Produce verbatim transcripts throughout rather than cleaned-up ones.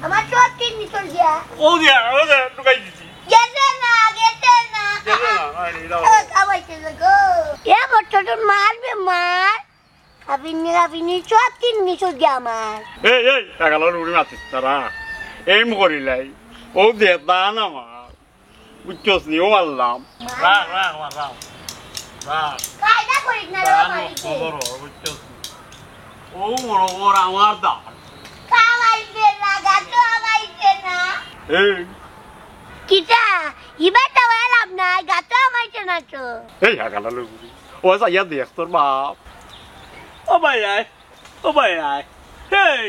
আমার সব কিডনি চল গিয়া। ও দিয়া, ও দিয়া, ঢুকাই দিছি। গেছে না, গেছে না। গেছে না, না, এই দাও। ও, খাওয়াইছে না গো। এ বট্টর মারবে মার। আবিনি, আবিনি, সব কিডনি চল গিয়া আমার। এই, এই, টাকালা রুড়ি মাতিস তারা। এই মুখরিলাই। ও দে, দান আমার। বুঝছস নি? ও আল্লাহ। রাখ, রাখ, রাখ, রাখ। রাখ। কায়দা করিস না রে দান বাবা, ও এই যে। খবর ও, বুঝছস নি? ও মনে কর আমার দান। খাওয়াইছে না, গাতো খাওয়াইছে না। এই। কিতা? ইবার তো লাভ নাই, গাতো খাওয়াইছে না তো। এই হাগালা লুগুরি। ও আচ্ছা, ইয়া দেখ তোর বাপ। ও ভাই আয়, ও ভাই আয়। এই,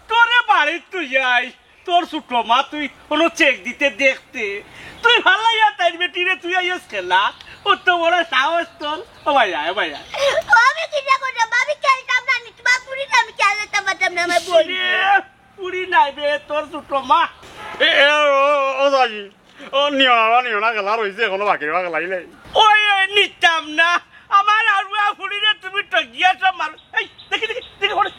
তোরে বাড়িত তুই আয়। তোর ছোট মা তুই কোনো চেক দিতে দেখতে, তুই ভালাইয়া তাইর বেটিরে তুই আইস খেলা, ও তো বড় সাহস তোর। ও ভাই আয়, ও ভাই আয়। ও আমি কিতা করতাম? আমি খেলতাম না, নি তোমার পুরি না, আমি খেলতাম পারতাম না, আমার বই। রে, পুরি নাই বে, তোর ছোট মা। এ, এ, ও, ও, ও, সাজি। ও, নিও না, নিও না, খেলা রইছে, এখনো বাকি রইছে, খেলাইলে। ওই, ওই, নিতাম না। আমার আরুয়া ফুড়িরে তুমি টগিয়া সব মার-, এই, দেখি, দেখি, দেখি, ওরে।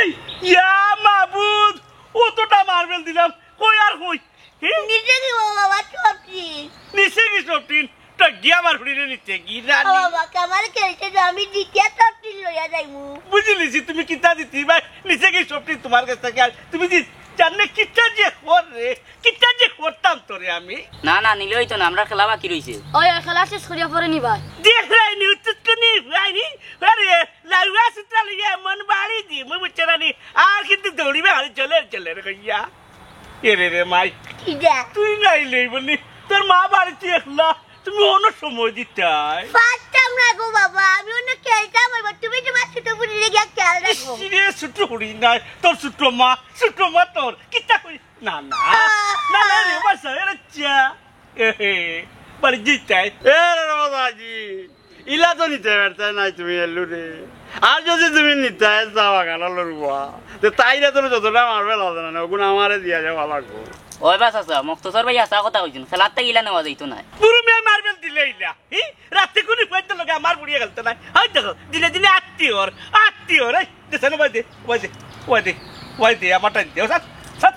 এই, ইয়া মাবুদ, অতটা মার্বেল দিলাম, কই আর কই? হে? নিচে কি বাবা, সব ঠিক। নিচে কি সব ঠিক? টগিয়া আমার ফুড়িরে নিতে কি রানী? ও বাবা, আমার খেলতে তো আমি দ্বিতীয় সব ঠিক লইয়া যাইমু। বুঝিলিছি, তুমি কিতা দিতে ভাই? নিচে কি সব ঠিক তোমার কাছ থেকে? আর তুমি দি-, জানলে কিতা যে কর রে? কিতা যে করতাম তোরে আমি? না, না, নিলে অইতো না, আমরার খেলা বাকি রইছে। ওই, ওই, খেলা শেষ করিয়া পরে নিবা। দেখ রাইনি, উত্তর তো নি, রাইনি। আরে, লাউয়া সুতা লইয়া এমন বাড়ি দি, মু বুঝছে রানি, আর কিন্তু দৌড়িবে, আরে চলে, চলে রে কইয়া। এ রে রে মাই, কিতা? তুই নাই লই বলি, তোর মা বাড়িতে একলা, তুমি অন্য সময় দিতাই। পারতাম না গো বাবা, আমি অন্য খেলতাম, এবার তুমি তোমার ছোট ফুড়ি লেগে খেয়াল রাখো। ইস রে, ছোট ফুড়ি নাই, তোর ছোট মা, ছোট মা তোর, কিতা কই? না, না। না, না রে, বাসা, এ রে, চা। এ হে, বাড়ি জিতাই। এ রে, রমাদাজি, ইলা তো নিতে পারতায় নাই তুমি এলু রে। আর যদি তুমি নিতায় চা বাগান লড়ুয়া, তে তাইরে তো যতটা মারবে লাগে না, ওগুন আমারে দিয়া যাওয়া লাগবো। ওই বা চাচা, মকতসর ভাই হাছা কথা কইছইন, খেলাত থাকি ইলা নেওয়া যাইতো নায়। বুরু মিয়া মার্বেল দিলে ইলা, হি? রাতে কুনি পয়দা লগে আমার বুড়িয়ে গেলতে নাই। হয় দেখো, দিনে দিনে আত্তি ওর, আত্তি ওর, এই, দে, সানু, ওয়াই দে, ওয়াই দে, ওয়াই দে, ওয়াই দে, আমার টাইম দে, ও সাত, সাত।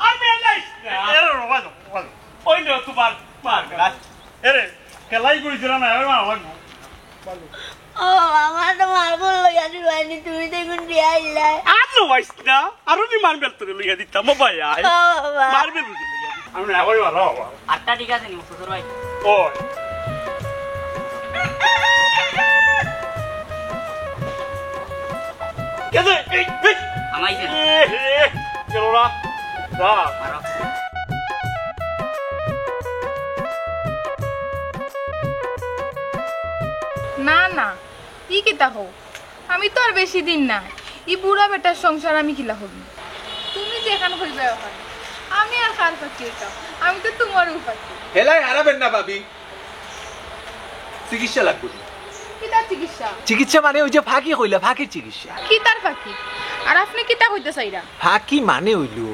আর মেয়ে লাইস না। এ, এ, রে, ওয়াই দে, ওয়াই দে। ওই লো, তোমার মার গাছ। এ রে, খেলাই কইছিলাম না, এবার মার লাগবো। ও, আমার তো মার্বেল লইয়া দিবায়নি, তুমি তো এখন দিয়া আইলায়। আর লইস না, আরো নি মার্বেল তোরে লইয়া দিতাম, ও ভাই, আয়। ও বাবা। মার্বেল লইয়া দিতাম। আমি না, ওই ভালো, ভালো। আচ্ছা, ঠিক আছে, নি, শ্বশুর ভাই। ও। কে রে? এই, এই। আমাইছে। এ, এ, গেল না। যা। মারো। না, না, ই কিতা কও? আমি তো আর বেশি দিন নাই। ই বুড়া বেটার সংসার আমি কিলা করি? তুমি যেখান কইবায় অখান। আমি আর কার ফাঁকি অইতাম? আমি তো তোমারউ ফাঁকি। হেলায় হারাবেন না, ভাবি। চিকিৎসা লাগবো। কিতার চিকিৎসা? চিকিৎসা মানে ওই যে ফাঁকি কইলা, ফাঁকির চিকিৎসা। কিতার ফাঁকি? আর আপনে কিতা কইতা চাইরা? ফাঁকি মানে অইলো,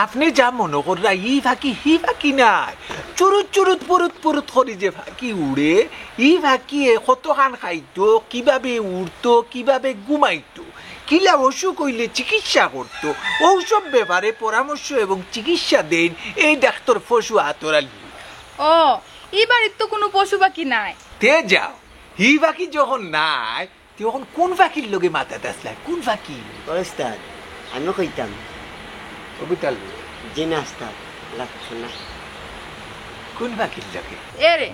আপনে যা মনো কররা, ই ফাঁকি, হি ফাঁকি নায়। চুরুত চুরুত, পুরুত পুরুত করি যে ফাঁকি উড়ে, ই ফাঁকিয়ে কতখান খাইতো, কিভাবে উড়তো, কিভাবে ঘুমাইতো, কিলা অসুখ অইলে চিকিৎসা করতো, অউ সব ব্যাপারে পরামর্শ এবং চিকিৎসা দেইন এই ডাক্তার পশু আতর আলী। ও, ই বাড়িত তো কুনু পশু পাখি নাই। তে যাও, হি ফাঁকি যখন নাই, তে অখন কুন ফাঁকির লগে মাতাত আছলায়? কুন ফাঁকি? ও উস্তাদ, আমি কইতাম। কবিতার লগে? জি না উস্তাদ, লাগছে না। কুন ফাঁকির লগে? এরে,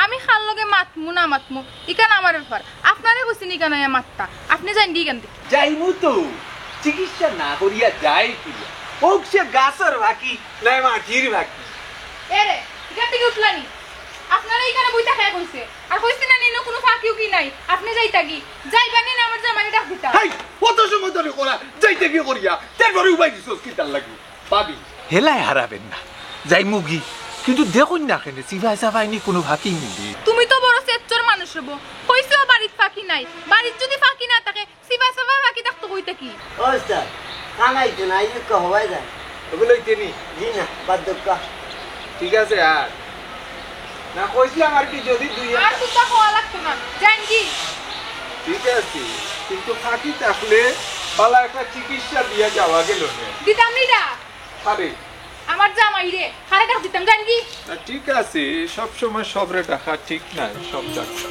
আমি কার লগে মাতমু না মাতমু, ইখান আমার ব্যাপার। আপনারে কইছি নি ইখান আইয়া মাততা? আপনে যাইন দি ইখান থাকি। যাইমু তো, চিকিৎসা না করিয়া যাই কিলা? অউক সে গাছর ফাঁকি, নায় মাটির ফাঁকি। এরে, ইখান থাকি উঠলা নি? আপনারে ইখানে বইতা কে কইছে? আর কইছি না নি, ইনো কুনু ফাঁকি উকি নাই। আপনে যাইতা গি? যাইবা নি না আমার জামাইরে ডাক দিতা? হেই, অত সময় ধরি করা, যাইতা গি করিয়া? তারপরে উবাই দিছস কিতার লাগি? ভাবি। হেলায় হারাবেন না। যাইমু গি। কিন্তু দেখইন না কেনে, চিবায় চাবায় নি কুনু ফাঁকি মিলি। তুমি তো বড় চেচ্চর মানুষ অইবো। কইছো বাড়িত ফাঁকি নাই। বাড়িত যদি ফাঁকি না থাকে, চিবায় চাবায় ফাঁকি থাকতো কই থাকি? ও উস্তাদ, কামাইতো না, এই লোক হবাই যায়। ওগুলো লইতে নি? জি না, বাদ দক্কা। ঠিক আছে, আর না কইছিলাম আর কি, যদি দুই আর একটা কুনতা কওয়া লাগতো না, যাইন গি? ঠিক আছে, কিন্তু ফাঁকি থাকলে বালা একটা চিকিৎসা দিয়া যাওয়া গেল নে। দিতাম নি না। আরে। আমার জামাইরে, হারে ডাক দিতাম গান কি? না, ঠিক আছে, সব সময় সবরে ডাকা ঠিক না, সব ডাক্তার।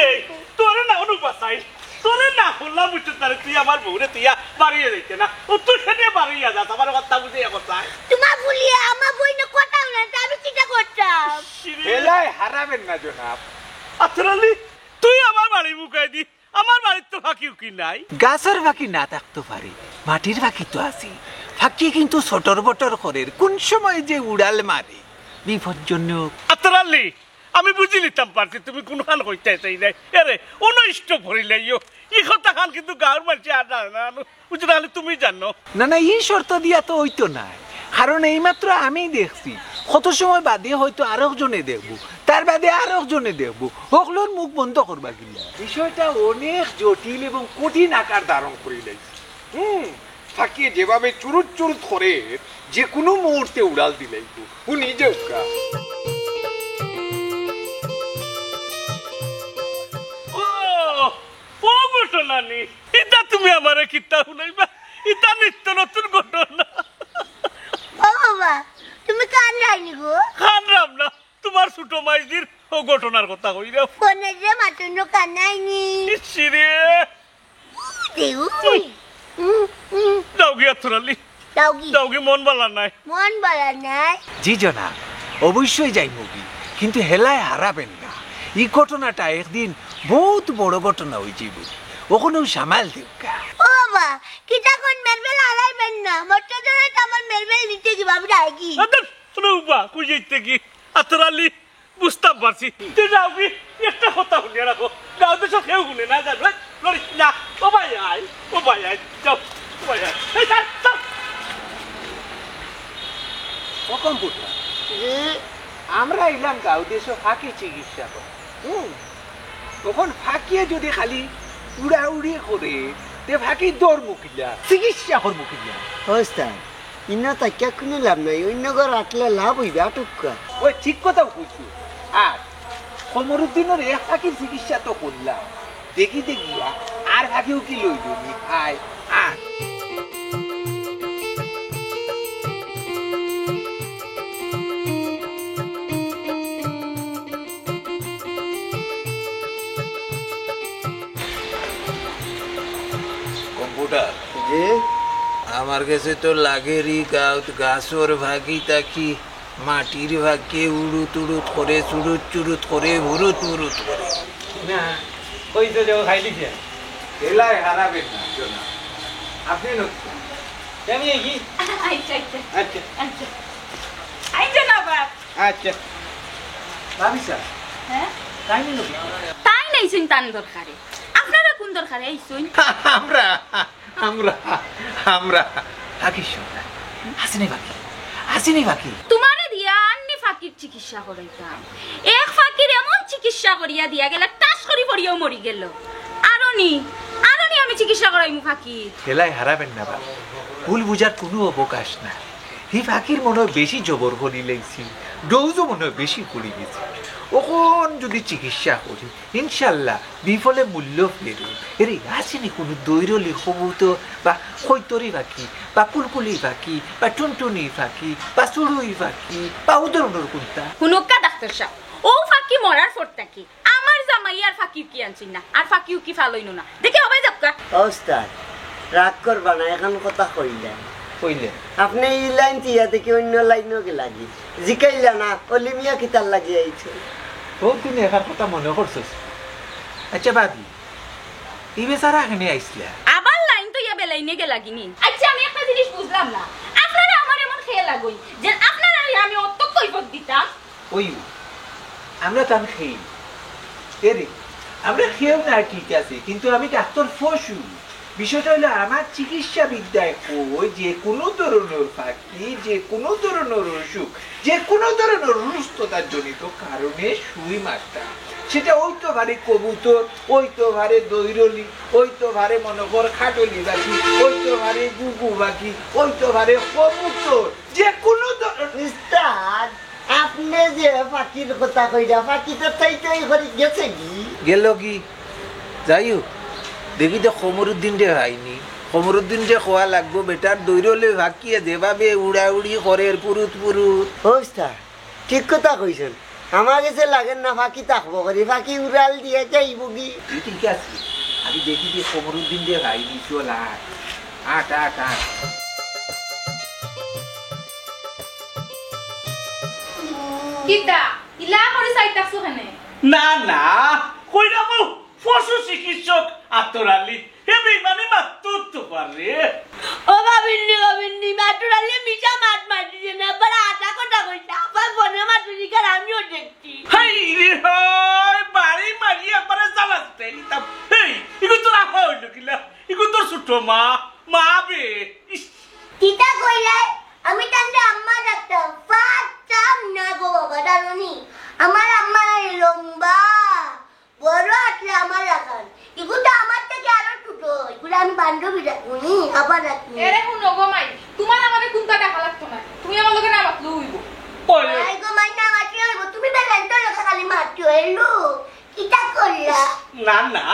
এই, তোরে না অনু বাসাই, তোরে না করলাম বুঝছো তারে, তুই আমার বউরে তুই বাড়িয়ে যাইতে না, ও তুই সেটা বাড়িয়ে যাস, আমার কথা বুঝে এখন চাই। তোমার বলিয়া আমার বইনে কথা হলো না, তা আমি চিন্তা করতাম। এলাই হারাবেন না জনাব। আতর আলী, তুই আমার বাড়ি মুখাই দি, আমার বাড়ির তো ফাঁকি উকি নাই। গাছর ফাঁকি না থাকতো পারে, মাটির ফাঁকি তো আছে। ফাঁকি কিন্তু সটর বটর করের, কোন সময় যে উড়াল মারে, বিপজ্জনক। আতর আলী, আমি বুঝি নিতাম পারছি তুমি কোনখান কইতে চাই নাই। এরে, অনিষ্ট ভরিলাইও। ই কথাখান কিন্তু গাঁওর মানষে আর জানে না। বুঝছো, তাহলে তুমি জানো। না, না, ই শর্ত দিয়া তো অইতো নায়। কারণ এইমাত্র আমি দেখছি, কত সময় বাদে হয়তো আরক জনে দেখবো, তার বাদে আরক জনে দেখবো। হকলর মুখ বন্ধ করবা কিলা? বিষয়টা অনেক জটিল এবং কঠিন আকার ধারণ করিলাইছে। হুম, ফাঁকিয়ে যেভাবে চুরুত চুরুত করে, যে কোনো মুহূর্তে উড়াল দিলাইবো। হুনি যাউক্কা। ও, ও ঘটনা নি। ইতা তুমি আমারে কিতা হুনাইবা? ইতা নিত্য নতুন ঘটনা। ও বাবা, তুমি কান্দাইনি গো? কান্দাম না, তোমার ছোট মাইজির ও ঘটনার কথা কইরাম। ফোনে যে মাতুনো কান্দাইনি। ইস রে। দেউ। উম, উম। যাওগি আতর আলী। যাওগি। যাওগি, মন বালা নাই। মন বালা নাই। জি জনাব, অবশ্যই যাইমুগি, কিন্তু হেলায় হারাবেন না। ই ঘটনাটা একদিন বউত বড় ঘটনা অইযিবো, অখনউ সামাল দেউক্কা। ও বাবা, কিতা কইন মেরবেল হারাইবেন না, মরতে ধরে তো আমার মেরবেল নিতে কি ভাবি যায়গি? আদর, হুনো উবা, কই যাইতে কি? আতর আলী, বুঝতাম পারছি। তে যাওগি, একটা কথা হুনিয়া রাখো। গাঁও দেশো কেউ হুনে না, জানো? লড়িস না। ও ভাই আয়, ও ভাই আয়, যাও, ও ভাই আয়। এই, চল, চল। ও কম্পিউটার। জি। আমরা আইলাম গাঁও দেশো ফাঁকি চিকিৎসা করি। হুম। অখন ফাঁকিয়ে যদি খালি উড়াউড়ি করে, তে ফাঁকি ধরমু কিলা, চিকিৎসা করমু কিলা। ওস্তাদ, ইনো থাকিয়া কুনু লাভ নাই, অইন্য ঘর আটলে লাভ অইবে, আটুক্কা। ওই ঠিক কথাউ কইছো। আর কমরুদ্দিনর এক ফাঁকির চিকিৎসা তো করলাম, দেখি দেখি আর ফাঁকিউ কি লইল নি, আয়, আয়। কম্পিউটার। জি? আমার গেছে তো লাগের ই গাউত গাছর ফাঁকি থাকি মাটির ফাঁকি উড়ুত উড়ুত করে, চুরুত চুরুত করে, হুরুত হুরুত করে। না, কইছো যে ও খাইলিছে। এলাই হারাবেন না, জনাব। আপনি নতুন। আমি এই কি? আচ্ছা, আচ্ছা। আচ্ছা। আচ্ছা। আইন যে না বাপ। আচ্ছা। ভাবি সাহেব, হ্যাঁ? তাই নিল কি? তাই নেইছইন তান দরকারে। আপনারা কোন দরকারে আইছইন? আমরা, আমরা, আমরা ফাঁকির সন্ধান। আসেনি ফাঁকি? আসেনি ফাঁকি? তোমারে দিয়া আন্নি ফাঁকির চিকিৎসা করাইতাম। এক ফাঁকির এমন চিকিৎসা করিয়া দিয়া গেলা, টাস করি পড়িয়াউ মরি গেল। আরো নি, আরো নি আমি চিকিৎসা করাইমু ফাঁকির। হেলায় হারাবেন না বাবা, ভুল বুঝার কোনো অবকাশ নাই। হি ফাঁকির মনে হয় বেশি জবর করি লাইছি, ডোজও মনে হয় বেশি পড়ি গেছে। অখন যদি চিকিৎসা করি, ইনশাল্লাহ বিফলে মূল্য ফেরত। এরে, আসেনি কোনো দৈরলি কবুতর বা কৈতরি ফাঁকি বা কুলকুলি ফাঁকি বা টুনটুনি ফাঁকি বা চড়ুই ফাঁকি বা ও ধরনর কুনটা? হুনুক্কা ডাক্তার সাব, ও ফাঁকি মরার পর থাকি আমার জামাই আর ফাঁকি উকি আনছইন না, আর ফাঁকি উকি ফালইন না। দেখি হবাই যাউক্কা। ওস্তাদ, রাগ করবা না, এখান কথা কইলে। কইলে? আপনে ই লাইন থুইয়া দেখি অইন্য লাইনো গেলাগি। জিকাইলা না, অলি মিয়া কিতার লাগি আইছে? ও, তুই এখান কথা মনে করছস? আচ্ছা, বাদি, ই বেচারা কেনে আইছলা? আবার লাইন থুইয়া বেলাইনে গেলাগি নি? আচ্ছা, আমি একটা জিনিস বুঝলাম না। আপনারা আমার এমন খেয়ে লাগইন যে আপনারারে আমি অত কৈফত দিতাম? ওই, আমরা তো আমি খেয়ে। এরে, আমরা খেয়েও না, ঠিক আছে, কিন্তু আমি ডাক্তার পশু। বিষয়টা হইলো, আমার চিকিৎসা বিদ্যায় কই যে কোনো ধরনের ফাঁকি, যে কোনো ধরনের অসুখ, যে কোনো ধরনের অসুস্থতার জনিত কারণে সুই মারতা। সেটা অইতো পারে কবুতর, অইতো পারে দৈরলি, অইতো পারে মনে কর খাটলি পাখি, অইতো পারে গুগু পাখি, অইতো পারে কবুতর, যে কোনো ধরনের। উস্তাদ, আপনে যে ফাকির কথা কইরা, ফাকি তো থই থই করি গেছে গি। গেল কি? যাই হোক, দেখি তো কমরুদ্দিন রে হয়নি। কমরুদ্দিন রে কওয়া লাগবো, বেটার দৌড়লে ফাকিয়ে যেভাবে উড়াউড়ি করের, পুরুত পুরুত। অবস্থা ঠিক কথা কইছেন। আমার গেছে লাগের না ফাকি থাকবো করি, ফাকি উড়াল দিয়া যাইবো গি। ই ঠিক আছে, আমি দেখি যে কমরুদ্দিন রে হয়নি, চল আয়। আট, আট, আট। কিতা? ইলা করি চাই থাকছো কেনে? না, না, কইরাম ও পশু চিকিৎসক আতর আলী। হে বেইমানি মাততো তো পারে। ও গোবিন্দি, গোবিন্দি, আতর আলী মিছা মাত মাতিছে না, আবার আধা কথা কইছে, আবার ফোনে মাতুরি কার আমিও দেখছি। হায় রে হায়, বাড়ি মারি একবারে জ্বালা ছুটাই দিতাম। এই, ইগু তোর আফা অইলো কিলা? ইগু তোর ছোট মা, মা বে। ইস। কিতা কইলে? আমি তানরে আম্মা ডাকতাম, পারতাম না গো বাবা, জানো নি? আমার আম্মা লম্বা, বড় আছলা আমার লাখান। ইগু তো আমার থাকি আরো ছোট, ইগুরে আমি বান্ধবী ডাকমু নি, আফা ডাকমু নি। এরে হুনো গো মাই, তুমার আমারে কুন্তা ডাকা লাগতো না, তুমি আমার লগে না মাতলেও অইবো। ওই, ওই। মাই গো মাই, না মাতলেও অইবো, তুমি বেলেন্টর লগে খালি মাতো, এলো, কিতা করলা? না, না,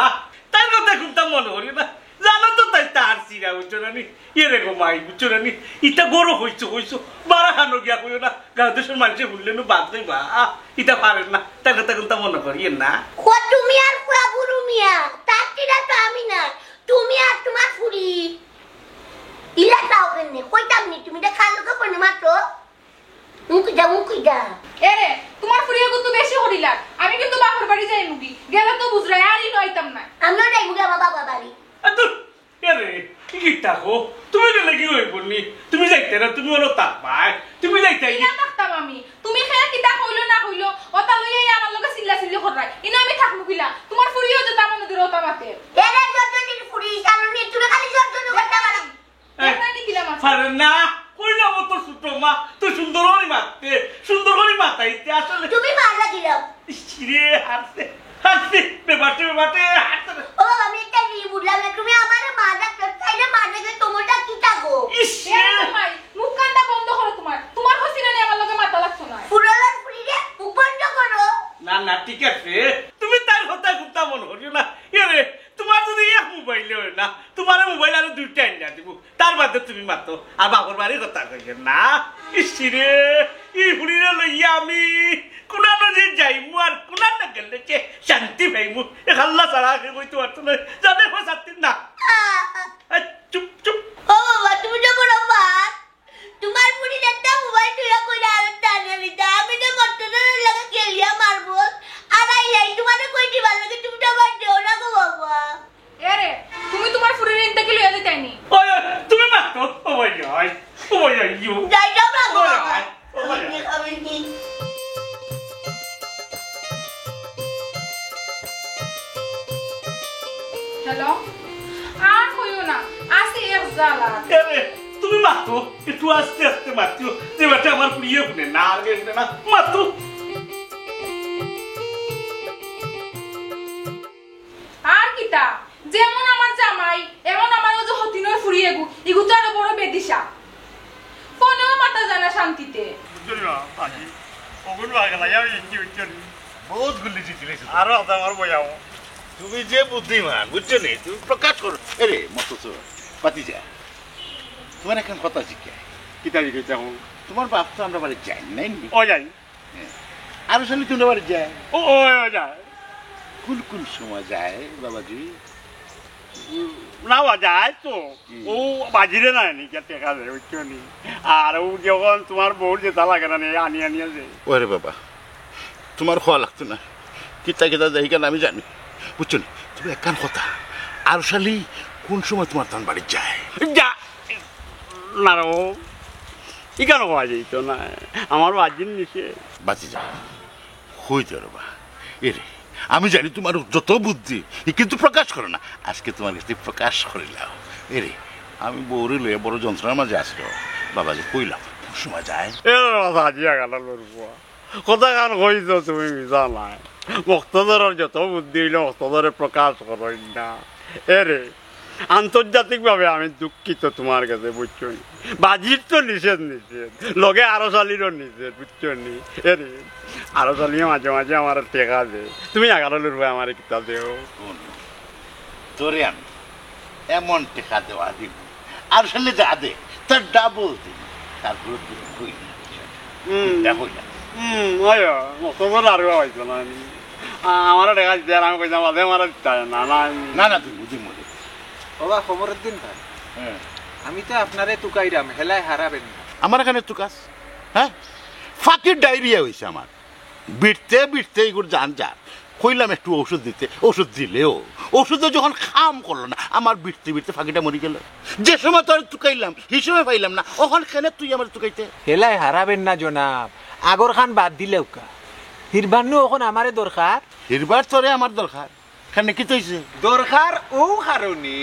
তাইর কথা কুন্তা মনো করিও না। জানো তো তাই তার চিরা, বুঝছো না নি? এরে গো মাই, বুঝছো না নি? ইতা গরো কইছো, কইছো। বারা খানো গিয়া কইও না। গাঁও দেশর মানষে হুনলে নু বাদ কইবা। আহ, ইতা পারের না। তাইর কথা কুন্তা মনো করিও না। ও তুমি আর ফুয়া বুরু মিয়া, তার চিরা তো আমি না। তুমি আর তুমার ফুরি। ইলা চাও কেনে? কইতাম নি, তুমি দে খান লোকে ফোনে মাতো। মুখি যা, মুখি যা। এরে, তুমার ফুরিয়ে কিন্তু বেশি করিলা। আমি কিন্তু বাপর বাড়ি যাইমুগি। গেলে তো বুঝরায়, আর ই নইতাম না। আমিও যাইমুগি আমার বাবার বাড়ি। আ, ধুর, এরে, কি কিতা কও? তুমি গেলে কি অইবো নি? তুমি যাইতায় না, তুমি অনো থাকবায়। তুমি যাইতায় নি? ইলা থাকতাম আমি। তুমি কে কিতা কইলো না কইলো, অতা লইয়া আমার লগে চিল্লা চিল্লি কররায়। ইনো আমি থাকমু কিলা? তুমার ফুরিও যেতা মনে দিলো অতা মাতের। এরে, যত দিন ফুরি, কারণ নি, তুমি খালি যত দিন করতে পারো। এই, দেখরা নি কিলা মাত? পারে না, কইলাম তো ছোট মা, তুই সুন্দর করি মাততে, সুন্দর করি মাতাইতে, আসলে তুমি মারলা কিলা? ইস রে, হাসতে, হাসতে, বেবাটে, বেবাটে, হাসতে। ও বাবা, আমি একটা জিনিস বুঝলাম না, তুমি আমারে মা ডাকতে চাইলে মা ডেকে তুমারটা কিতা গো? ইস রে। এ মাই, মুখ কান্দা বন্ধ করো তুমার। তুমার কইছি না নি আমার লগে মাতা লাগতো না। ফুরলার ফুরি রে, মুখ বন্ধ করো। না, না, ঠিক আছে। তুমি তার কথা কুন্তা মনো করিও না। এরে, তুমার যদি এক মোবাইলে অয় না, তুমারে মোবাইল আরো দুইটা আনিয়া দিমু। তার বাদে তুমি মাতো। আর বাপর বাড়ির কথা কইও না। ইস রে, ই ফুরিরে লইয়া আমি কুনানো যে যাইমু আর কুনানো গেলে যে শান্তি পাইমু। এ হাল্লা ছাড়া আগে কইতে পারতো না। জানে কো শান্তি না। এই, চুপ, চুপ। ও বাবা, তুমি যে বড় বাপ, তুমার ফুরি একটা মোবাইল থুইয়া কইরা আরো টানিয়া নিতা। আমি যে মর্তনের লগে খেলিয়া মারবো। আর আই, আই, তুমারে কই দিবার লাগে, তুমি তো আমার দেও না গো বাবা। এরে, তুমি তুমার ফুরিরে ইনতা কি লইয়া যাইতায় নি? ওই, ওই, তুমি মাতো। ও ভাই, ওই, ও ভাই, ওই, ইউ। যাই যাও না গো ওই, বাবা। ওই, ওই। আমি, আমি কি? হ্যালো? আর কইও না, আছি এক জ্বালা। এরে, তুমি মাতো, একটু আস্তে আস্তে মাতিও, যে বেটা আমার ফুরিয়ে হুনে না, আর হুনে না, মাতো। আর কিতা, যেমন আমার জামাই, এমন আমার অউ যে হতিনর ফুরি এগু, ইগু তো আরো বড় বেদিশা। ফোনেও মাতা যায় না শান্তিতে। বুঝছো না, আজি, অগুন ভাগ লাগে, আমি কি বুঝছো না? বহুত গুলি জিতিলিছো। আরো আছে আমার বইয়াও। তুমি যে বুদ্ধিমান, বুঝছো নি? তুমি প্রকাশ করো। এরে, মতো তো, পাতি যা। তুমার একখান কথা জিকাই। কিতা জিকাইতায়? তুমার বাপ তো আমরার বাড়ি যাইন নাই নি? ও যাইন। হ্যাঁ। আরো শালি তুমরার বাড়ি যায়? ও, ও, ও যায়। কোন কোন সময় যায়, বাবাজি? উম, না, ও যায় তো। হুম। ও বাজিরে না নি, কে টেকা দেয়, বুঝছো নি? আর ও যখন তুমার বউর যেতা লাগে না নি, আনি আনি আছে। ওরে বাবা, তুমার কওয়া লাগতো না। কিতা কিতা দেয় ইখান আমি জানি। বুঝছো নি? তুমি একখান কথা। আরো শালি কোন সময় তুমার তান বাড়ি যায়? যা, না রে, ও ইখান কওয়া যাইতো না। আমার বাজির নিচে। বাজি যা। কই তো রে বা। এরে, আমি জানি তুমার যত বুদ্ধি, ই কিন্তু প্রকাশ করো না। আজকে তুমার গেছে প্রকাশ করিলাম। এরে, আমি বউরে লইয়া বড় যন্ত্রণার মাঝে আছি রে। বাবাজি কইলাম, কোন সময় যায়? এ বাবা, বাজি আগালা লড়বো। কথা কান কইছো তুমি মিছা নায়। মক্তদরর যত বুদ্ধি অইলে মক্তদরে প্রকাশ করইন না। এরে, আন্তর্জাতিকভাবে আমি দুঃখিত তোমার কাছে, বুঝছো নি? বাজির তো নিষেধ, নিষেধ, লগে আরো চালিরও নিষেধ, বুঝছো নি? এরে, আরো চালিয়ে মাঝে মাঝে আমার টেকা দে। তুমি এগারো লুরু ভাই আমার কিতা দেও? হুন, তোরে আমি এমন টেকা দেওয়া দিব, আর আসলে যা দে, তার ডাবল দিব, তারপরে তুই কই না। হুম। দেখো না। হুম, ওই, মতো করে আর হইতো না। আ-, আমার টেকা দিতে আর আমি কইতাম, বাদে আমার দিতে হয় না, না, আমি না, না, তুই বুঝি মরে। ওবা, খবরের দিন ভাই। হ্যাঁ। আমি তো আপনারে তুকাইরাম, হেলায় হারাবেন না। আমার এখানে তুকাস? হ্যাঁ? ফাঁকির ডায়রিয়া হইছে আমার। বিটতে বিটতে ইগুর জান যার। কইলাম একটু ঔষধ দিতে, ঔষধ দিলেও ঔষধে যখন কাম করলো না, আমার বিটতে বিটতে ফাঁকিটা মরি গেল। যে সময় তোর তুকাইলাম, হি সময় পাইলাম না, অখন কেনে তুই আমার তুকাইতে? হেলায় হারাবেন না জনাব, আগর খান বাদ দিলেউক্কা। হিরবান্নু অখন আমারে দরকার। হিরবার তোরে আমার দরকার। কেনে, কিতা অইছে? দরকার অউ কারণে,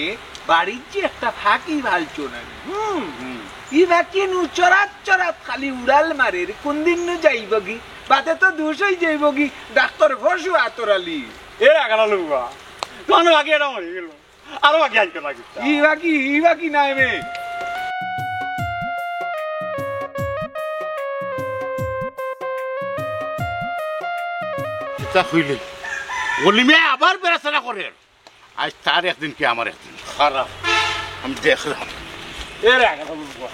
বাড়ির যে একটা ফাঁকি ফালছো না। হুম। হুম। ই ফাঁকি নু চরাত চরাত খালি উড়াল মারের, কোন দিন নু যাইবগি? বাদে তো দুষ অই যাইবগি, ডাক্তার ফসু আতরালি। এ রাখাল লুয়া, তোমার আগে এটা মরে গেল, আরো আগে আনতে লাগে। ই ফাঁকি, ই ফাঁকি নাই মে। কিতা কইলে? অলি মিয়া আবার বেড়াছেড়া করের। আজ তার একদিন কি আমার একদিন। খারাপ। আমি দেখলাম। এ রে, আগে তো বুঝবো।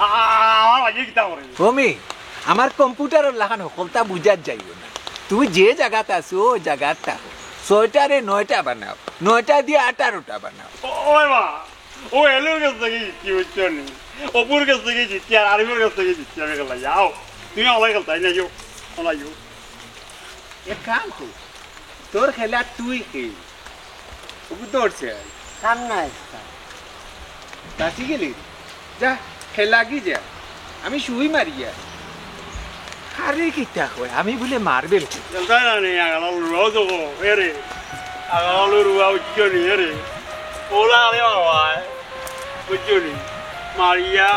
আ-, আ-, আমার আগে কিতা করে? অমি, আমার কম্পিউটারর লাখান হকলতা বুঝাত যাইও না। তুমি যে জাগাত আছো, অউ জাগাত থাকো। ছয়টারে নয়টা বানাও, নয়টা দিয়া আঠারোটা বানাও। ও, ওই মা, ও এলুর কাছ থাকি জিতছি, বুঝছো নি? অপুর কাছ থাকি জিতছি, আর আরিফর কাছ থাকি জিতছি, আমি খেলা যাও। তুমি অলাই খেলতাই না, যাও, অলাই যাও। এক কাম কর, তোর খেলা তুই খেল। অপু ধরছে। কাম নাই, কাম। বাঁচি গেলি? যা, খেলা কি যা? আমি শুই মারিয়া। আরে কিতা কয়, আমি বুলে মার্বেল খেলি। খেলতাই না নি, আগালা লুয়াও তো গো, এ রে। আগালা লুয়া উঠছো নি, এ রে। ওলা রে বাবা, বুঝছো নি? মারিয়া।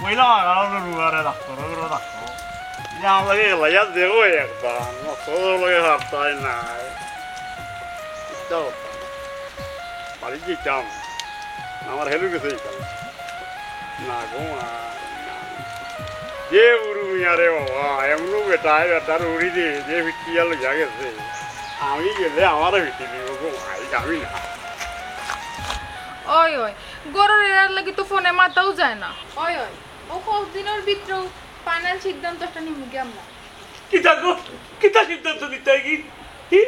মহিলা আগালা লুয়ারে ডাক্তার, ওগুলো ডাক্তার। যে আমাকে এলাইয়া দেখো একবার, মতো লগে হারতাই নাই। ইচ্ছা করতাম। বাড়ি যেতাম। আমার হেলু গেছে যেতাম। না গো, আর না। যে উরু মিয়া রে বাবা, এমনও বেটায় বেটার উড়ি দে, যে ফিটিয়া লইয়া গেছে। আমি গেলে আমারে ফিটি দিব গো, ভাই, আমি না। ওই, ওই, গরুর এরার লাগি তো ফোনে মাতাও যায় না। ওই, ওই, ও কতদিনের ভিতরেও ফাইনাল সিদ্ধান্ত একটা নিমু গি আমরা। কিতা গো? কিতা সিদ্ধান্ত নিতায় কি? কি?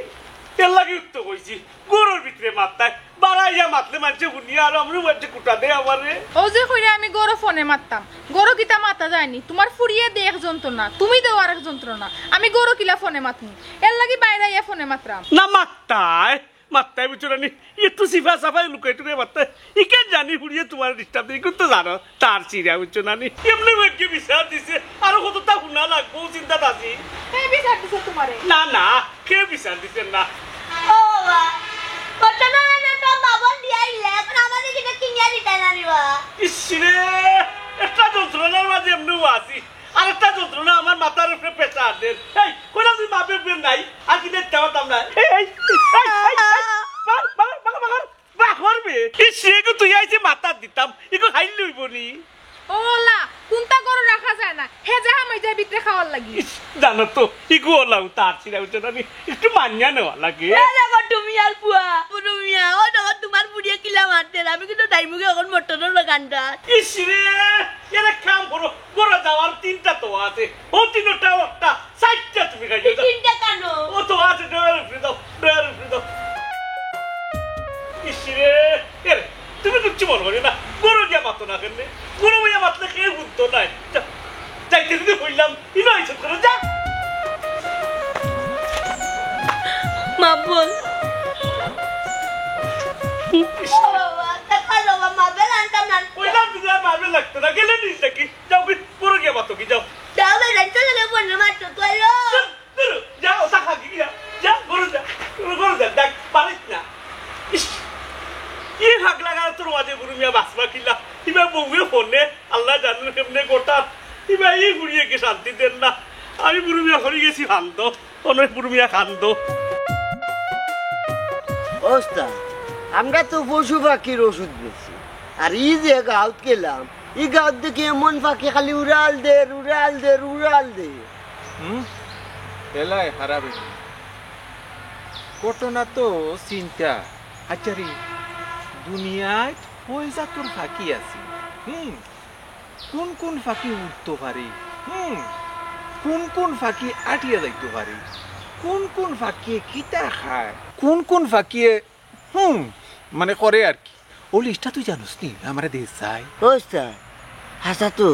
এর লাগি তো কইছি, গরুর ভিতরে মাততায়। বাড়াইয়া মাতলে মানষে হুনিয়া আর আমরাও মানষে কুটা দেয় আমারে। ও যে কইরা আমি গরু ফোনে মাততাম, গরু কিতা মাতা যায়নি? তোমার ফুরিয়ে দে এক যন্ত্রণা, তুমি দেও আর এক যন্ত্রণা। আমি গরু কিলা ফোনে মাতমু? এর লাগি বাইরে আইয়া ফোনে মাতরাম। না মাততায়, মাততায় বুঝছো না নি? একটু সিফা সাফাই লুকাই টুকাই মাততায়। ইখান জানি ফুরিয়ে তোমার ডিস্টার্ব দেয়, ইখান তো জানো। তার চিরা বুঝছো না নি? এমনে ওকে বিচার দিছে, আরো কততা হুনা লাগবো, চিন্তা আছি। হে বিচার দিছে তোমারে? না, না, কে বিচার দিছে না? ও বাবা, ঘটনা মানে তো বাবন দিয়া আইলে, এখন আমাদের কিনা কিনিয়া দিতে না নি বা? ইস রে, একটা যন্ত্রণার মাঝে এমনেও আছি, আর একটা যন্ত্রণা আমার মাথার উপরে প্রেশার দের। এই, কইলাম তুই বাপের প্রেম নাই, আর কি দেখতে পারতাম না। এই, এই, এই, এই, এই, বাবা, বাবা, বাবা, বাবা। বাহ, করবে। ইস, এগু তুই আইছে মাথাত দিতাম, এগু হাইল লইব নি। ও আল্লাহ, কোনটা গরু রাখা যায় না, হে যে হামাই যায় ভিতরে খাওয়ার লাগি। ইস, জানো তো, এগু ওলাও তার ছিঁড়া উঠে না নি, একটু মানিয়া নেওয়া লাগে। এ দেখো, তুমি আর বুয়া, বুড়ো মিয়া, ও দেখো, তোমার বুড়িয়ে কিলা মারতে, আমি কিন্তু দাইমুখে এখন মটনর লাগান্ডা। ইস রে, এর এক কাম করো, গরু যাওয়ার তিনটা তো আছে, ও তিনটা একটা চাইরটা তুমি খাইছো, এই যাও। তিনটা কেন? ও তো আছে, ড্রয়ার উপরে দাও, ড্রয়ার উপরে দাও। ইস রে, এ রে, তুমি কিচ্ছু মনে করি না, গরু দিয়া মাতো না কেনে? গরু দিয়া মাতলে কেউ বুঝতো নাই। যা, যাইতে যদি কইলাম, ইনো আইসব করে, যা। মা বল। ইস। ও বাবা, দেখা যাবা, মার্বেল আনতাম না। কইলাম যদি আর মার্বেল লাগতো না, গেলে নিস নাকি? যাও, গরু গিয়া মাতো কি, যাও। যাও, যাই, যাই, চলে গেলে বললে মারতো, তুই আইও। ধুর, ধুর, যা, ওটা খাবি, যা, যা, ঘরে যা, ঘরে যা, ডাক, পারিস না। ইস, এই ফাগলা গায়ে তোর মাঝে বুড়ো মিয়া বাঁচবা কিলা? ইবা বউয়ে ফোনে, আল্লাহ জানুন কেমনে গোটা। ইবা এই বুড়িয়ে কি শান্তি দেন না। আমি বুরু মিয়া হরি গেছি ফান্দ, অনয় বুরু মিয়া ফান্দ। ওস্তাদ, আমরা তো পশু পাখির ওষুধ বেচি, আর ই যে গাঁওত গেলাম, ই গাঁওত দেখি এমন পাখি খালি উড়াল দের, উড়াল দের, উড়াল দের। হুম? এলাই হারাবে। ঘটনা তো চিন্তা। আচ্ছা রে, দুনিয়াত কয় জাতর পাখি আছে? হুম? কোন কোন পাখি উড়তো পারে? হুম? কোন কোন পাখি আটিয়া যাইতো পারে? কোন কোন পাখিয়ে কিতা খায়? কোন কোন পাখিয়ে, হুম, মানে করে আর কি। ও লিস্টটা তুই জানোস নি? আমারে দে চাই। ওস্তাদ, হাছা তো,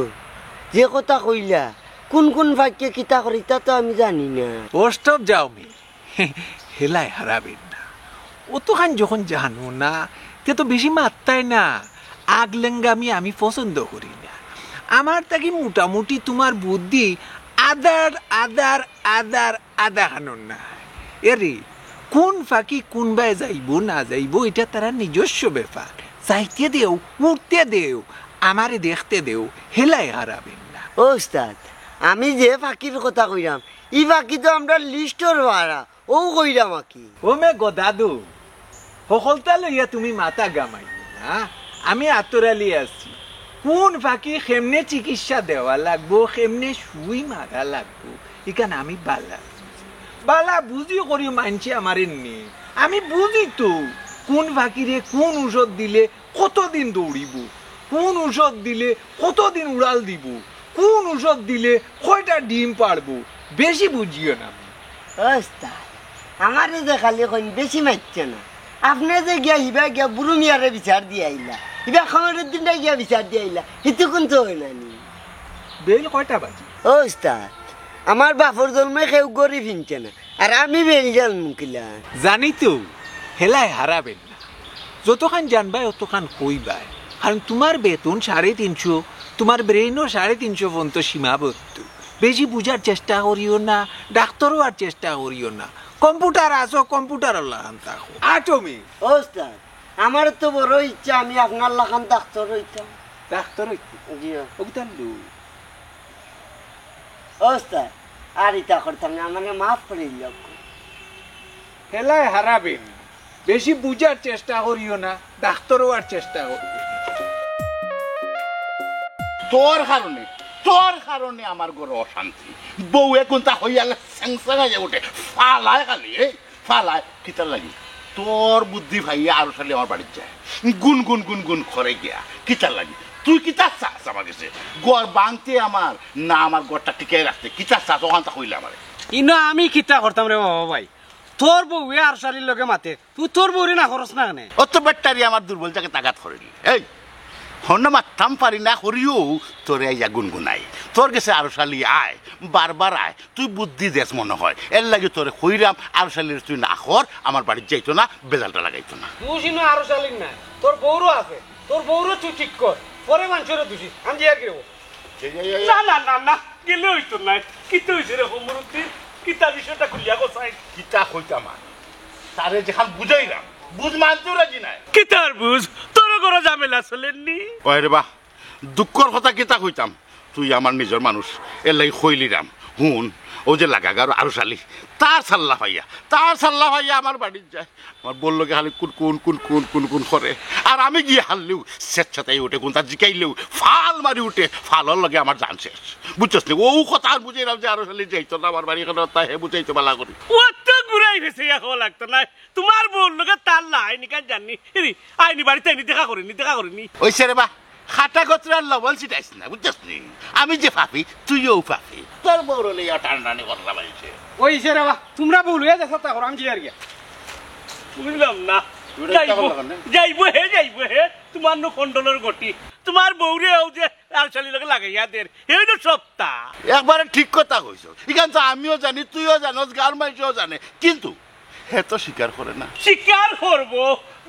যে কথা কইলা, কোন কোন পাখিয়ে কিতা করে, ইতা তো আমি জানি না। ওস্তাদ যাও মি। হেলায় হারাবেন না। অতখান যখন জানো না, তে তো বেশি মাততায় না। আগলেঙ্গামি আমি পছন্দ করি না। আমার থাকি মোটামুটি তোমার বুদ্ধি আদার, আদার, আদার, আদা হানর না। এরে, কোন পাখি কোন বায় যাইবো না যাইবো, ইটা তারার নিজস্ব ব্যাপার। যাইতে দেও, উড়তে দেও, আমারে দেখতে দেও, হেলায় হারাবেন না। ও উস্তাদ, আমি যে পাখির কথা কইরাম, ই পাখি তো আমরার লিস্টর বারা, অউ কইরাম আর কি। ও মে গো দাদু, হকলতা লইয়া তুমি মাথা ঘামাইও না, আমি আতর আলী আছি। কোন পাখি কেমনে চিকিৎসা দেওয়া লাগবো, কেমনে সুই মারা লাগবো, ইখান আমি বালা বুঝি। বালা বুঝি করি মানষে আমারে নে। আমি বুঝি তো কোন পাখিরে কোন ঔষধ দিলে কতদিন দৌড়িবো, কোন ঔষধ দিলে কতদিন উড়াল দিবো, কোন ঔষধ দিলে কয়টা ডিম পাড়বো, বেশি বুঝিও না। ওস্তাদ, আমারে যে খালি কইন বেশি মাতইন না। আপনে যে গিয়া হিবা গিয়া বুরু মিয়ারে বিচার দিয়া আইলা, হিবা খবরের দিনটা গিয়া বিচার দিয়া আইলা, হিতু কুন তো অয় না নি। বেইল কয়টা বাজে? ও উস্তাদ, আমার বাপর জন্মে কেউ গরিব হিনছে না, আর আমি বেইল জানমু কিলা? জানি তো, হেলায় হারাবেন না। যতখান জানবায় অতখান কইবায়, কারণ তোমার বেতন সাড়ে তিনশো, তোমার ব্রেইনও সাড়ে তিনশো পর্যন্ত সীমাবদ্ধ। বেশি বুঝার চেষ্টা করিও না, ডাক্তার অওয়ার চেষ্টা করিও না। কম্পিউটার আছো, কম্পিউটার লাখান থাকো। আটমি। ওস্তাদ, আমার তো বড় ইচ্ছা আমি আপনার লাখান ডাক্তার অইতাম। ডাক্তার অইতে? জি। ওগুতার লু। ওস্তাদ, আর ইতা করতাম না, আমারে মাফ করি দিলাম। হেলায় হারাবেন। বেশি বুঝার চেষ্টা করিও না, ডাক্তার অওয়ার চেষ্টা করিও। তোর কারণে, তোর কারণে আমার ঘরো অশান্তি। বউয়ে কুনতা কইয়ালে স্যাংস্যাং অইয়া উঠে, ফালায় খালি, এই ফালায়। কিতার লাগি? তোর বুদ্ধি পাইয়া আরশালি আমার বাড়িত যায়, গুন গুন গুন গুন করে গিয়া। কিতার লাগি? তুই কিতা চাস আমার গেছে? ঘর ভাঙতে আমার, না আমার ঘরটা টিকাই রাখতে? কিতা চাস? অখানতা কইলে আমারে। ইনো আমি কিতা করতাম রে বাবা ভাই? তোর বউয়ে আরশালির লগে মাতে, তুই তোর বউরে না করস না কেনে? অত বেটারি আমার দুর্বল জাগাত আঘাত করিলি। এই, হন্য মাততাম পারি না করিও তোরে আইয়া গুনগুনাই। তোর গেছে আরশালি আয়, বারবার আয়, তুই বুদ্ধি দেস মনে হয়। এর লাগি তোরে কইরাম, আরশালিরে তুই না কর, আমার বাড়িত যাইতো না, বেজালটা লাগাইতো না। দুষ ইনো আরশালির নায়, তোর বউরও আছে। তোর বউরও তুই ঠিক কর, পরে মানষরে দুষিস। আমি যাইয়ার গি রে বা। এই, এই, এই, এই। না, না, না, না, গেলে অইতো নায়। কিতা অইছে রে কমরুদ্দিন? কিতা বিষয়টা খুলিয়া কও চাই। কিতা কইতাম আর? তারে যেখান বুঝাইলাম, বুঝ মানতেও রাজি নায়। কিতার বুঝ? তোর ঘরো ঝামেলা চলের নি? ওই রে বা, দুঃখর কথা কিতা কইতাম? তুই আমার নিজর মানুষ, এর লাগি কইলিরাম। হুন, অউ যে লাগাগার আরশালি, তার সাল্লা পাইয়া, তার সাল্লা পাইয়া আমার বাড়িত যায়। আমার বউর লগে খালি কুন কুন, কুন কুন, কুন কুন করে। আর আমি গিয়া হারলেউ স্বেচ্ছায় উঠে, কুনতা জিকাইলেউ ফাল মারি উঠে, ফালর লগে আমার জান শেষ। বুঝছস নি? অউ কথা আর বুঝাইলাম যে আরশালি যাইতো না আমার বাড়ি, কেনে তা হে বুঝাইতো বালা করি। অত ঘুরাই ফেসাইয়া কওয়া লাগতো নায়। তোমার বউর লগে তার লা আইনি কান জানি। এরি, আইনি বাড়িত আইনি দেখা করিনি, দেখা করিনি। অইছে রে বা, খাটা গতরার লবণ ছিটাইস না, বুঝছস নি? আমি যে পাপি, তুইও পাপি। তোর বউরে লইয়া টানাটানি কররা মানষে। অইছে রে বা, তুমরা বউ লইয়া যাও, তা করো, আমি যাইয়ার গিয়া। বুঝলাম না। তুই এটা যাইবো, কেমন লাগান রে? যাইবো হে, যাইবো হে। তোমার নু কন্ডলর গটি। তোমার বউরে অউ যে আরশালির লগে লাগাইয়া দের। হেই তো সপ্তা। একবারে ঠিক কথা কইছস। ইখান তো আমিও জানি, তুইও জানস, গাঁওর মানষেও জানে। কিন্তু হে তো স্বীকার করে না। স্বীকার করবো,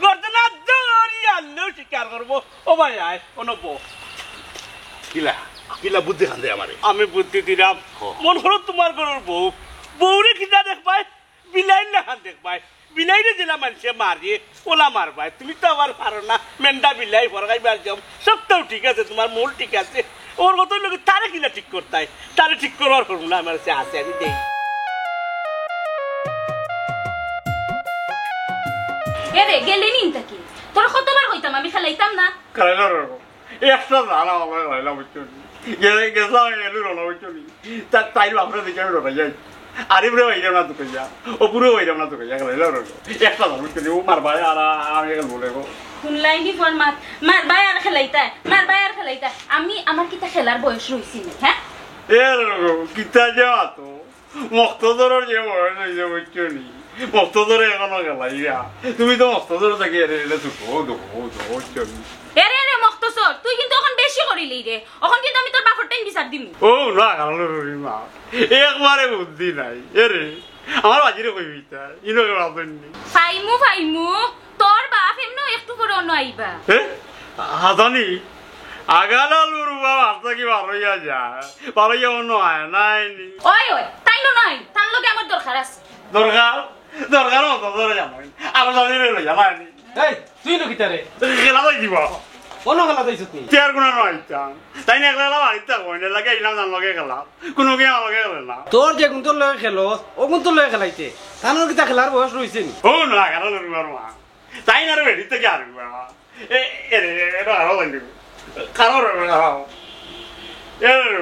গর্দনা ধরি আনলেও স্বীকার করবো। ও ভাই আয়, অনো ব। কিলা, কিলা বুদ্ধি খান দে আমারে। আমি বুদ্ধি দিরাম। হ। মনো করো তোমার ঘরর বউ, বউরে কিতা দেখবায়, বিলাইর লাখান দেখবায়। বিলাইরে যেলা মানষে মারে, অলা মারবায়। তুমি তো আবার পারো না, মেন্ডা বিলাই ফরগাইবার যাও। সবতাউ ঠিক আছে, তোমার মূল ঠিক আছে। ওর মতো লোক তারে কিনা ঠিক করতায়, তারে ঠিক করবার ফর্মুলা আমার কাছে আছে, আমি দেই। এরে, গেলি নি ইনতা কি? তোর কতবার কইতাম আমি খেলাইতাম না। খেলাইলাম রে, একটা জানা আমার খেলাইলাম, বুঝছো নি? গেলে গেছিলাম, আমি এলু রওনা, বুঝছো নি? তা-, তাইর বাপরে দেখি আমি ডরাই যাই। আরিফরে বাইরাম না তুকাইয়া, অপুরে বাইরাম না তুকাইয়া, খেলাইলাম রে। একটা জানা, বুঝছো নি? ও মারবায় আর আ-, আমি এখন বলে গো। কোন লাইনই ফরমাত? মারবায় আর খেলাইতায়, মারবায় আর খেলাইতায়। আমি আমার কিতা খেলার বয়স রইছে নি, হ্যাঁ? এ রে, কিতা যে মাতো? মক্তদরর যে বয়স অইছে, বুঝছো নি? মক্তদরে এখনো খেলাইরা। তুমি তো মক্তদর থাকি এরে এরে ছোট, ও দেখো, ও দেখো, বুঝছো নি? এরে, এরে, মক্তসর, তুই কিন্তু অখন বেশি করিলি রে। অখন কিন্তু আমি তোর বাপর টাইন বিচার দিমু। ও না, কারণ রুড়ি মা, একবারে বুদ্ধি নাই। এরে, আমার বাজিরে কইবি তাই, ইনো কেউ আছেন নি? ফাইমু, ফাইমু, তোর বাপ এমনে একটু পরে অনো আইবা। এ? হাজানি? আগালা লুরু বাপ, হাত থাকি বারইয়া যায়। বারইয়া অনো আয়, নাই নি? ওই, ওই, তাইন অনো আইন, তান লগে আমার দরকার আছে। দরকার? দরকার অত ধরে জানো। আরো জানি রে লইয়া, নাই নি? এই, তুই নো কিতা রে? খেলা যাই দিবা। অনো খেলা যাইছত নি? তের গুণা নয় আইতাম। তাইন একলা একলা বাড়িত থাকো, এনে লাগে আইলাম, জান লগে খেলা। কোনো কি আমার লগে খেলে না। তোর যে গুন্তর লগে খেলো, ও গুন্তর লগে খেলাইতে। তানোর কিতা খেলার বয়স রইছে নি? ও না, খেলা লড়বার মা। তাইন আরো বেটি থেকে আর বাবা। এ, এ রে, এ রে, আরো জানি। কারো রে, আরো। এ রে,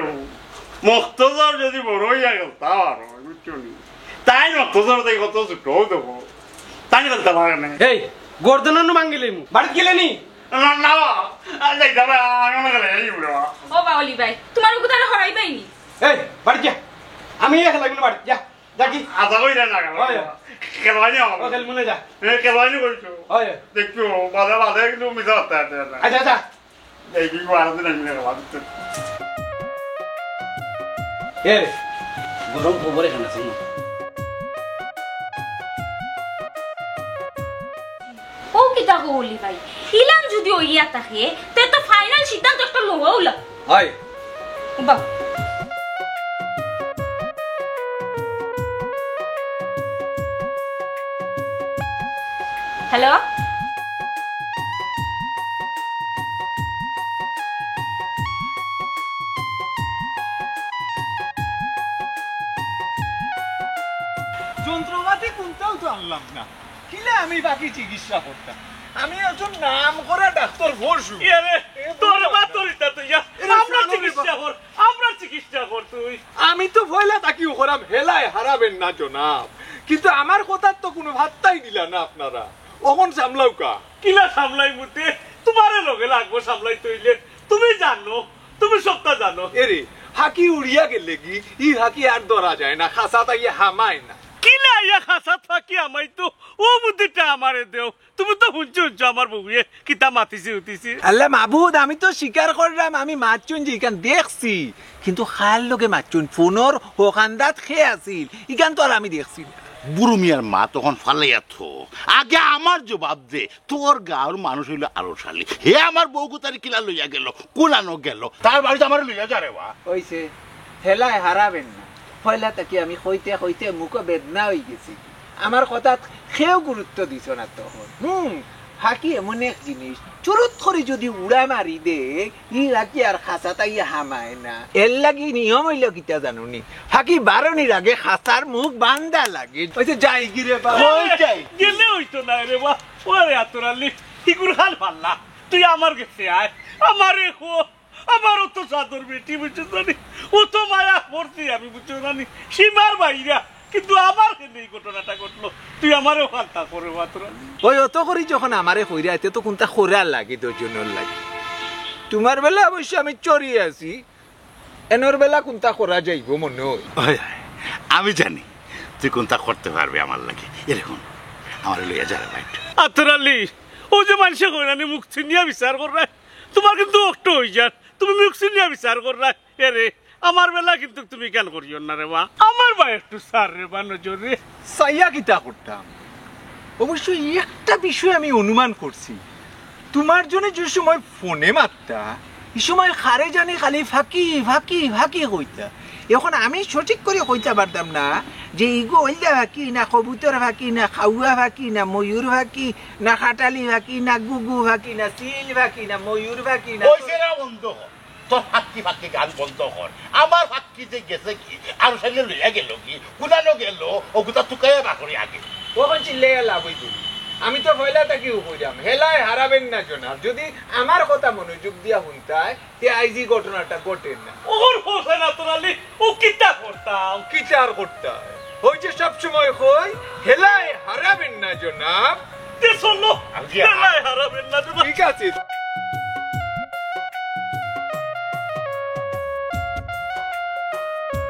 মক্তদর যদি বড় হইয়া গেল, তাও আরো, বুঝছো নি? তাইন মক্তদর তাই কত ছোট দেখো। তাইন খেলতে পারে না। এই, গর্দন নু ভাঙ্গিলিমু। বাড়িত গেলে নি? না, না, আর যাইতাম না, আমি মনে করে এই বুড়ো। ও বাউলি ভাই, তোমার উগুদারে হরাই পাইনি। এই, বাড়িত যা। আমি এ খেলাইমু না, বাড়িত যা। যা কি? আধা কইরা না গেল। হয়। খেলবাই নি আমার। ও, খেলমু না, যা। এ, খেলবাই নি কইছো। হয়। দেখছো, বাদে, বাদে কিন্তু মিছা কথা আছে না। আচ্ছা, আচ্ছা। এই বিগু আর দিন আমি না গেলাম। এ রে, গরম খবর এখানে আছে না। ও কিতা কও অলি ভাই, ইলান যদি অইয়া থাকে, তে তো ফাইনাল সিদ্ধান্ত একটা লওয়া অইলা। হয়। বাহ। হ্যালো? যন্ত্রপাতি কোনটাও তো আনলাম না। কিলা আমি বাকি চিকিৎসা করতাম? আমি একজন নাম করা ডাক্তার পশু। ইয়া রে, এ তোর বাবা। মা তোর ইটা তো ইয়া। এ রে, আমরা চিকিৎসা কর, আমরা চিকিৎসা কর তুই। আমি তো পয়লা তাকি করাম, হেলায় হারাবেন না জনাব। কিন্তু আমার কথার তো কোনো ভাত্তাই দিলা না আপনারা। অখন সামলাও কা? কিলা সামলাই মুতে? তোমারে লগে লাগবো সামলাই তইলে। তুমি জানো, তুমি সবটা জানো। এরে, ফাকি উড়িয়া গেলে কি, ই ফাকি আর ধরা যায় না, খাসাত আইয়া হামায় না। কিলা আইয়া খাসাত ফাকি হামাই তো, ও বুদ্ধিটা আমারে দেও। তুমি তো হুনছো, হুনছো আমার বউয়ে কিতা মাতিছে উতিছে। আল্লাহ মাবুদ, আমি তো স্বীকার করলাম, আমি মাতছইন যে ইখান দেখছি, কিন্তু কার লগে মাতছইন, ফোনর হকান্দাত খে আছিল, ইখান তো আর আমি দেখছি না। বুরু মিয়ার মা তখন ফালাইয়া থো, আগে আমার জবাব দে, তোর গাঁওর মানুষ অইলো আরো শালি, হে আমার বউ গুতারে কিলা লইয়া গেল, কুলানো গেল, তার বাড়িত আমারে লইয়া যা রে বা। অইছে, হেলায় হারাবেন না। পয়লা থাকি আমি কইতে কইতে মুখো বেদনা অইগেছি। আমার কথাত কেউ গুরুত্ব দিছো না তখন। হুম, ফাকি এমন এক জিনিস, চুরুত করি যদি উড়া মারি দে, ই ফাকি আর খাসাত আইয়া হামায় না। এর লাগি নিয়ম অইলো কিতা জানো নি? ফাকি বারনির আগে খাসার মুখ বান্ধা লাগে। অইছে যাই গি রে বা। কই যাই? গেলে অইতো না রে বা। ওরে আতর আলী, ইগুর হাল পাল্লা। তুই আমার গেছে আয়, আমারে কো। আমারও তো চাদর বেটি, বুঝছো জানি, ও তো মায়া করছি আমি, বুঝছো জানি, সীমার বাইরা, কিন্তু আমার কেনে এই ঘটনাটা ঘটলো, তুই আমারেও ফান্তা করে মাত্র। ওই অত করি যখন আমারে কইরা, এতে তো কুন্তা করা লাগে দুইজনর লাগি। তোমার বেলা অবশ্য আমি চড়ি আছি, এনর বেলা কুন্তা করা যাইব মনে হয়। ওই, আমি জানি তুই কুন্তা করতে পারবে আমার লাগি। এরকম আমারে লইয়া যা রে বাইট। আতর আলী, ও যে মানষে কইরানি মুখ চিনিয়া বিচার কররায়, তোমার কিন্তু অক্ট অই যার, তুমি মুখ চিনিয়া বিচার কররায়। এরে, আমার বেলা কিন্তু তুমি কেন করিও না রে বা। আমার বা একটু সার রে বা নজরে। চাইয়া কিতা করতাম? অবশ্য একটা বিষয় আমি অনুমান করছি, তোমার জন্য যে সময় ফোনে মাততা, ই সময় কারে জানি খালি ফাকি, ফাকি, ফাকি কইতা। এখন আমি সঠিক করি কইতা পারতাম না যে ইগু অইলা ফাকি, না কবুতর ফাকি, না কাউয়া ফাকি, না ময়ূর ফাকি, না কাটালি ফাকি, না গুগু ফাকি, না চিল ফাকি, না ময়ূর ফাকি, না অইছে না বন্ধ কর। তোর ফাক্কি ফাক্কি গান বন্ধ কর। আমার ফাক্কি যে গেছে কি, আর সাইলে লইয়া গেল কি, কুনানো গেল, অগুতা তুকাইয়া বার করি আগে। অখন চিল্লাইয়া লাভ অইতো নি। আমি তো পয়লা থাকিউ কইরাম, হেলায় হারাবেন না জনাব। যদি আমার কথা মনোযোগ দিয়া হুনতায়, তে আইজ ই ঘটনাটা ঘটের না। ওর হোসেন আতর আলী, ও কিতা করতাম? কিতা আর করতায়? ওই যে সব সময় কই, হেলায় হারাবেন না জনাব। তে চলো, আলজিয়া। হেলায় হারাবেন না জনাব। ঠিক আছে।